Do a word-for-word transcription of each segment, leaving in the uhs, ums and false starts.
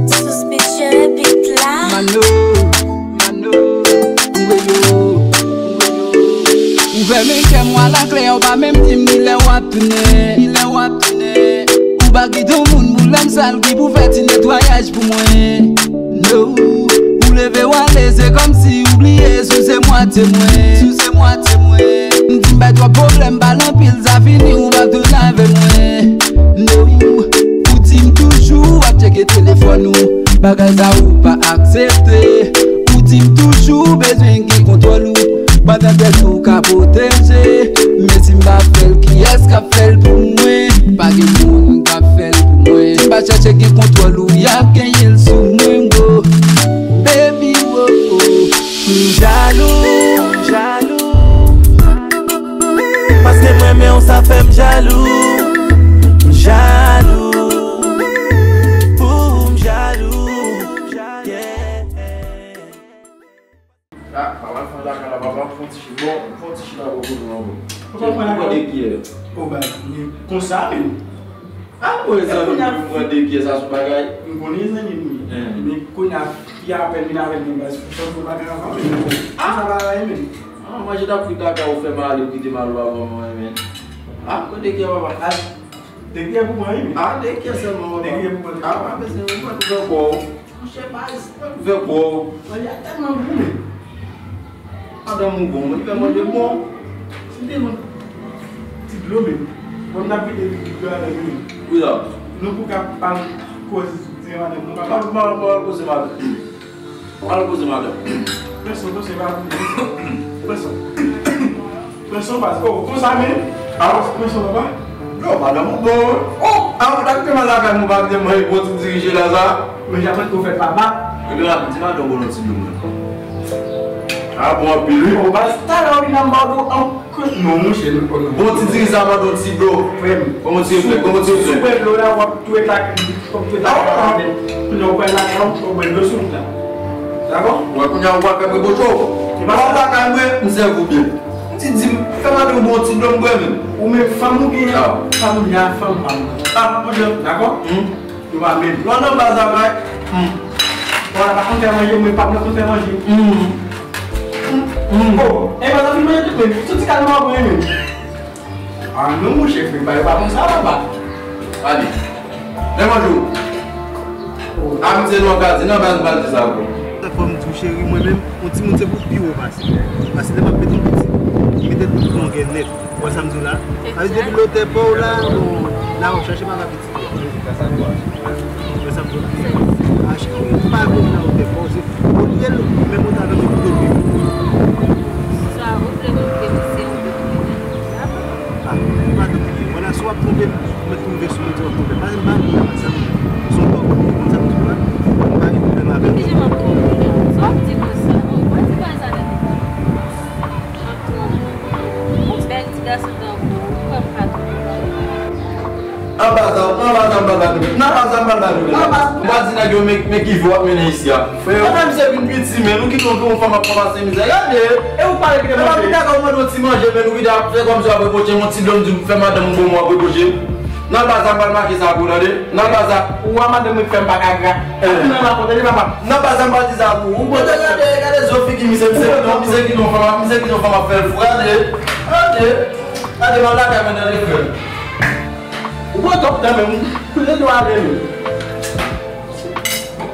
Suspicion beat la. Mano, Mano, ou vle yo, ou vle yo. Ou fèmen kè m a laklè, ou pa menm di m kilè w ap tounen, kilè w ap tounen. Ou pa kite yon moun boulèm sal ki pou fè ti netwayaj pou mwen. No, ou leve w ale, se kòmsi ou bliye si w se mwatye mwen, si w se mwatye mwen. M di m bay twòp pwoblèm, pale anpil, sa fini, ou p ap tounen avè mwen. No, ou di m toujou w ap tcheke telefòn ou, bagay sa ou pa aksepte. Ou di m toujou bezwen gen kontwòl ou, pandan tèt ou ka pwoteje. Men si m pa fè l, kiyès k ap fè l pou mwen? Pa gen moun k ap fè l pou mwen. Si m pa chèche gen kontwòl ou, y ap genyen l sou mwen, bro. Baby, oh, oh. M jalou, m jalou. Paske m renmen w, sa fè m jalou. M jalou. Pou m jalou. Yeah. Ah, papa, fè yon dakal la, papa, fè yon ti chita. Bon, fè yon ti chita bò kote w ankò. Papa, pran de kiyè. Oh, ba, konsa, men. Ah, wè, zanmi m, pran de kiyè, sa se yon bagay. M konnen zanmi m, wi. Men kounye a, fi a apèn vin avè l, men baz, fò m pran bagay avan, men. Ah, sa pa la, men. Ah, manje t ap frit la, ka ou fè m ale, ou kite m al avan mwen, men. Ah, pran de kiyè, papa. Ah, de kiyè pou mwen, wi, men. Ah, de kiyè sèlman, papa. De kiyè pou mwen. Ah, pa bezwen, ou mwen tou fè kò. Monchè, baz. Fè kò. Manje a tèlman gou, men. Madanm ou bon, li fè manje bon. Si te mwen ti dlo, men. Bon, n ap kite dlo a nan men. Wi, la. Nou pou ka pale koze madanm nou, papa. Al, al, al koze madanm. Al koze madanm. Pèsonn, pèsonn, pa pou pèsonn. Pèsonn, baz. Oh, konsa, men. Ah. Pèsonn, papa. Yo, madanm ou bon, wi. Oh, ah, ou ta kite m al lakay nou, pa kite m manje bon ti dirije la, sa. Men jan mwen tou fè papa. Ebyen, la, di madanm ou bon ti dlo mwen. Ah, bon anpil, wi. Ou pa talè ou vin anba do an kont non, monchè, nou konn. Bon ti dirije sa, madanm ti dlo. Frè m. Kòman ti ye, frè? Kòman ti ye, frè? Sou pwen dlo la, w ap tou eklate, w ap tou eklate. Kounye a ou pral lakay ou, ou bwè dlo sou wout la. Dakò? Wè, kounye a ou pral fè m reproche w. Ou pa lakay mwen, m sèvi w byen. M ti di m, fè madanm ou bon ti dlo m bwè menm. Ou menm fanm ou genyen, fanm ou genyen a fanm pa m. Ah, monchè. Dakò? Hmm. Yo pa menm. Lò nan baz la, bay. Hmm. Wala, pa konn fè manje, mwen pa konn fè manje. Hmm. Hmm. Oh, e pa sa fin manje tout menm. Soti kalman mwen menm. Ah non, monchè, frè, pa, yo pa konn sa, papa. Ale. Lè manje w. Oh. Amitye nou an ka di, nan baz m pa di sa ankò. Fò m di w, cheri, mwen menm, yon timoun se pou pi wo pase. Paske lè m ap mete yon pitit, m mete l tout longè nèt. Ou wè sa m di w la? Sa vle di depi lotè pa w la, bon, la w ap chache m ap Mwen sa m konn di. Achte yon pa vin nan otè pa w, se olye l, men mwen ta nan otè pi. Sa ou vle montre m se yon dokiman. Ah, li pa dokiman. Wala, si w ap twonpe m, mwen twouve sou mwen di w ap twonpe m. Pa vin ba m nan sa. Se yon dokiman, konn sa m di w la. M pa gen pwoblèm avè w. Ki jan m ap twonpe w la? Sa w ap di konsa? Mwen di pa sa nan dokiman. M ap twonpe w. Yon bèl ti gason tankou w, ou kwè m pa twonpe w? Anba zam, anba zam, anba zam. Nan anba zam, anba zam. Anba zam. M pa di nèg yo men, men ki vi w ap mennen isi a. Frè. Anba misye vin piti, men nou kite yon granmoun fanm ap pase mizè. Gade. E ou pale ki te manje. Epa, pita ka ou mande yon ti manje, men nou kite ap fè kòmsi w ap repwoche, yon ti dlo m di w fè madanm ou bon, w ap repwoche. Nan anba zam, m pral make sa pou w, tande. Nan anba zam. Ou a madanm mwen fè m pa ka gra. Eh. Ou nan la kote li, papa. Nan anba zam, m pral di sa pou ou. Ou pote gade, gade zo figi misye, misye ki non, misye ki non fanm, misye ki non fanm ap fè l fou. Gade. Gade. Gade, m ap lakay mwen, tande, frè. Ou pran twòp tan menm, ou lè dwa ale menm.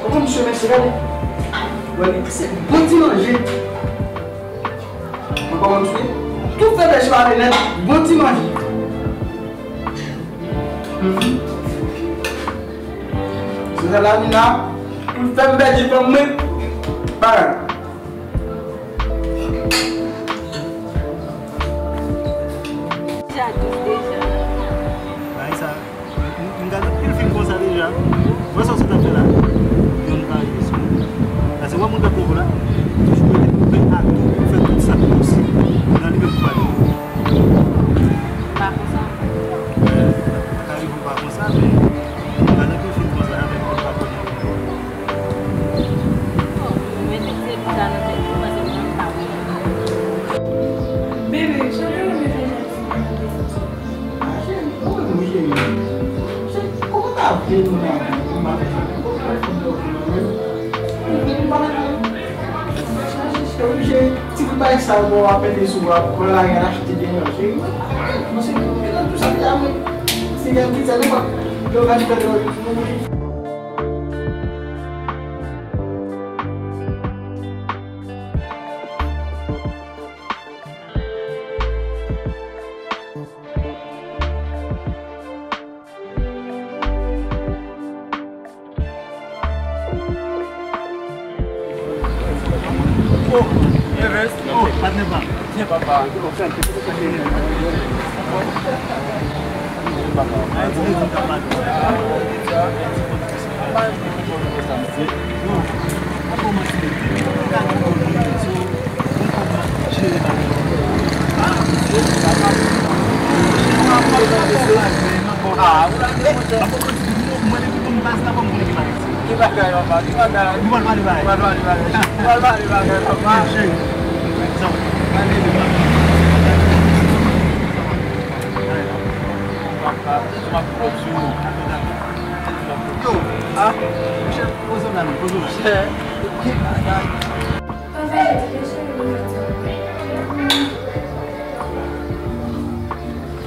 Kòman misye mesye gade? Wè li, se bon ti manje. Mwen kòman misye? Tout feblès yo ale nèt, bon ti manje. Mhm. Se sa la, Mina, ou fè m pèdi fanm mwen. Bagay. Deja dous deja. Bagay sa, m, m, m gade anpil fim konsa deja. Wè sa w sot ap fè la. Yon pa rive sou mwen. Paske wè moun k ap pran w la, toujou mete men atou pou fè tout sa k posib nan li menm pou pa rive. Pa konsa. Wè, pa ka rive w pa konsa, men m gade anpil fim konsa, avèk moun pa konnen. Bebe, chanje yon bebe. Ah, cheri, ou menm, wi, cheri. Cheri, kòman ta vle nou la? Sa w ap pete sou w ap pran lari al achte de manje. Mwen se mwen nan tou sa ki ta mwen. Si gen pizza nou pa yo ka fè lòt. Oh, Evans. Oh, patnè pa. Tiens, papa. Ah, ou la gen mwen, mwen depi pou m baz la, pou m konnen ki bagay. Ki bagay, papa? Ki bagay? Nou pral pale bagay. Nou pral pale bagay. Nou pral pale bagay, papa. Cheri. Pale de papa. Papa, se ma pwòp sou ou. Yo, ah, monchè, poze w la, non, poze w la. Monchè, ki bagay? Papa, yo di ke cheri, nou mèt di.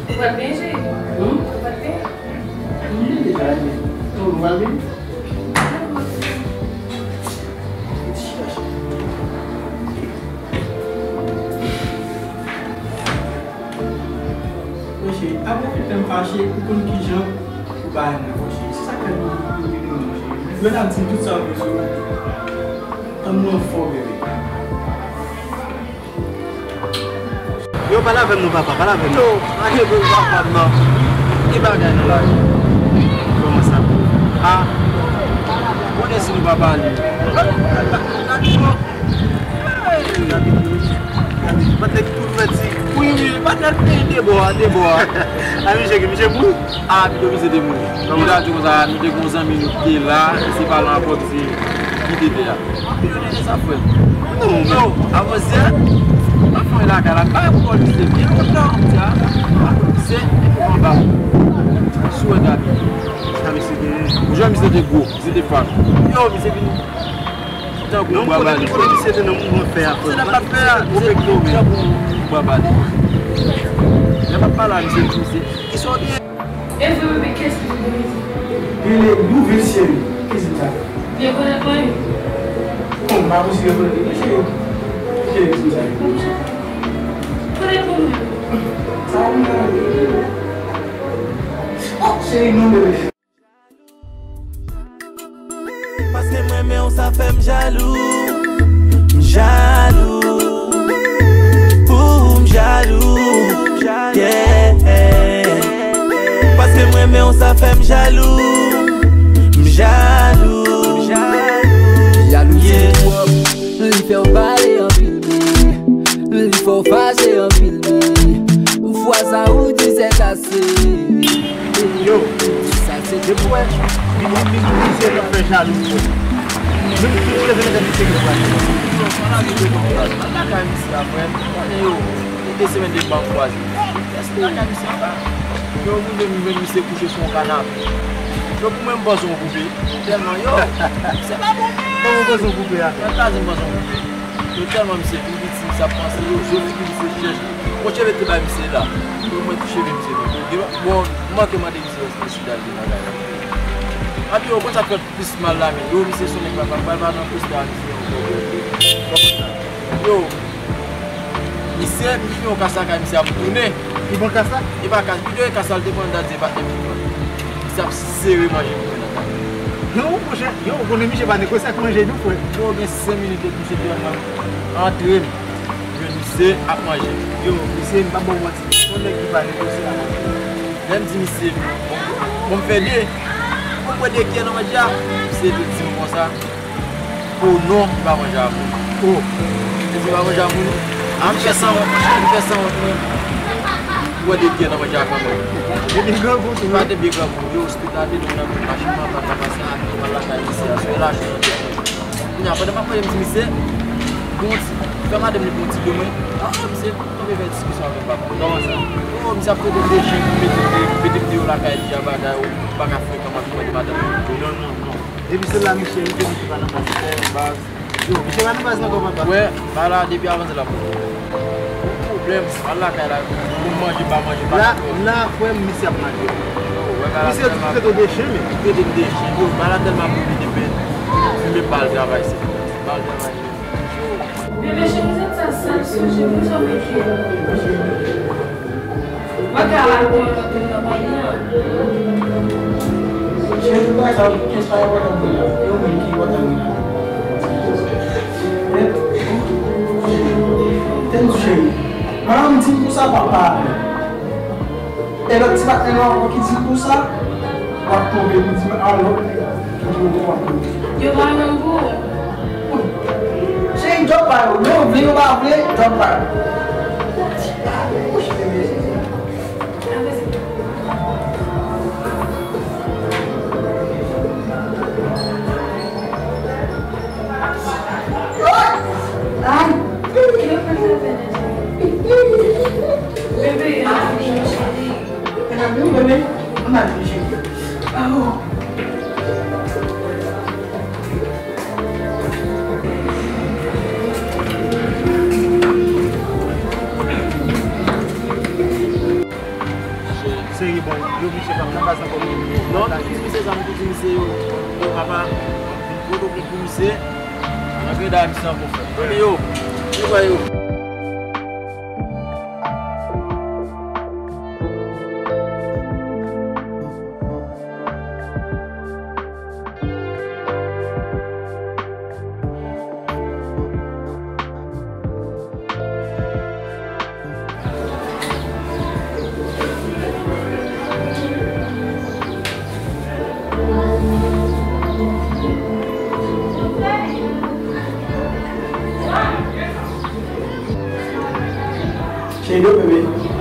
Ou pral byen, cheri? Hmm? Ou pral byen? M byen deja, men. Ou pral byen? Monchè, apre tout tan m fache, ou konn kijan ou pa renmen mwen, cheri. Se sa k fè m, m, m, m, m, cheri. Mwen ap di m tout sa w bezwen. Tann mwen fò, bebe. Yo, pale avè m non, papa, pale avè m. Yo, pa gen pwoblèm, papa m nan. Ki bagay nan lari? Kòman sa? Ah, konnen si nou pa pale. Patnè ki pou fè ti. Wi, wi, patnè ki de bò a, de bò a. A, misye ki, misye pou? Ah, pito misye te mouri. Li ta di konsa, nou te gon zanmi nou ki te la, se pa lan anpòt, se ki te te a. Pito te de sa frè. Non, non, avanse. Anfen, lakay la, pa pou misye. Byen kontan, sa. Misye, anba. Sou wè Gabi. Sa misye te ye. Jan misye te gwo, misye te fat. Yo, misye vin tankou bwa bale. Non, kote misye te nan mouvman fè a, frè. Se nan bat fè a, misye tankou bwa bale. Lè m ap pale a misye, misye, kisa w gen? E vre, bebe, kiyès ki vin domine? Gen le nouvèl seri. Kiyès ki sa? Rekonèt mwen. Bon, m pa posib rekonèt li, mesye. Kiyès ki sa? Rekonèt mwen. Sa ou la? Oh, seri non, bebe. Paske m renmen w, sa fè m jalou. M jalou. Pou m jalou. Yeah. Paske m renmen w, sa fè m jalou. M jalou. Jalouzi twòp, li fè w pale anpil bri. Li fè w fache anpil bri. Ou fwa sa ou di sèt ase. Yo, depi w wè, li, li, li, li, misye ap fè jalou pou mwen. Menm si misye vin nan misye ki pral. Yo, pa lage de nan plas. Al lakay misye a, frè. Konnen yo, gen de semèn depi m kwaze. Èske lakay misye a pa? Yo, m rive m jwenn misye kouche sou yon kanape. Yo, pou mwen, m panse yon koupe. Tèlman, yo, se pa bon. Kòman w panse yon koupe a? Mwen ta di m panse yon koupe. Yo, tèlman misye vin piti, misye ap panse, yo, je figi misye chèch. Bon, cheve te bay misye la. Yo, mwen tou cheve misye tou. Yo, bon, m manke mande misye èske sida l te nan kay la. Epi yo, konn sa k fè plis mal la, men. Yo, misye sonnen papa, pral pa nan poste a misye ankò. Yo, misye, m vin yon kas lakay misye ap tounen. Li bon kas la? E pa kas, pito e kas la, l te pran dat se pa enpòtan. Misye ap sere manje pou mwen nan kay. Yo, monchè, yo, konnen misye pa negosye ak manje, non, frè. Yo, gen senk minit depi misye te antre, m jwenn misye ap manje. Yo, misye, m p ap ba w manti. Se yon nèg ki pa negosye ak manje. Lè m di misye, bon, bon, m fè de. Bon, m pran de kiyè nan manje a. Misye te di m konsa. Oh non, li pa manje avè w. Oh. Li di pa manje avè w, non. A, m fè sanwont, m fè sanwont, mwen. Ou wè de kiyè nan manje a kanmenm. Depi grangou tou, wi. Pa depi grangou. Yo, ospital te dwe nan machin nan, pa ka pase a, mal lakay misye a, sou lajan nan tèt mwen. Kounye a, pandan m ap pale, m di misye, gon ti, fè madanm li gon ti do mwen. Ah, misye, kanpe fè diskisyon avè m, papa. Kòman sa? Oh, misye ap trete m de chen, mete, mete, mete m deyò lakay li a, bagay, ou pa ka frekan, m ap mande madanm li. Non, non, non. Depi se la, misye, li te di pa nan baz. Misye pa nan baz non, papa. Wè, pa la, depi avan se la. Frè m, al lakay la, pou m manje, pa manje, pa la, la, frè m, misye ap manje. Misye di ki trete w de chen, men ki trete m de chen. Yo, bagay la tèlman ap vin de pen. Fimen pa al travay, se pa al travay. Bebe cheri, tèt sa sal, sonje pou jan mete. Mwen ka al pou yon lòt moun nan mwen nan. Cheri, tout bagay sa yo, kenz pa enpòtan pou mwen. E ou menm ki enpòtan pou mwen. Tèt cheri. Manman m di m konsa, papa. E lòt ti patnè nou ankò ki di l konsa, w ap twonpe m, di m a lòt nèg ki twonpe w ap twonpe. Yo pa menm pou ou. Cheri, djòb pa yo. Yo vle, yo pa vle, djòb pa yo. Ay! Bebe, ann al vin, cheri. Ann al vin, bebe. Ann al vin, cheri. Oh. Seri, bon, yo misye pa nan baz ankò. Non, m tou di misye sa, m tou di misye yo, yo papa, vin pran yon pou misye. Nan greda misye ankò, frè. Yo, yo, yo. Cheri, bebe.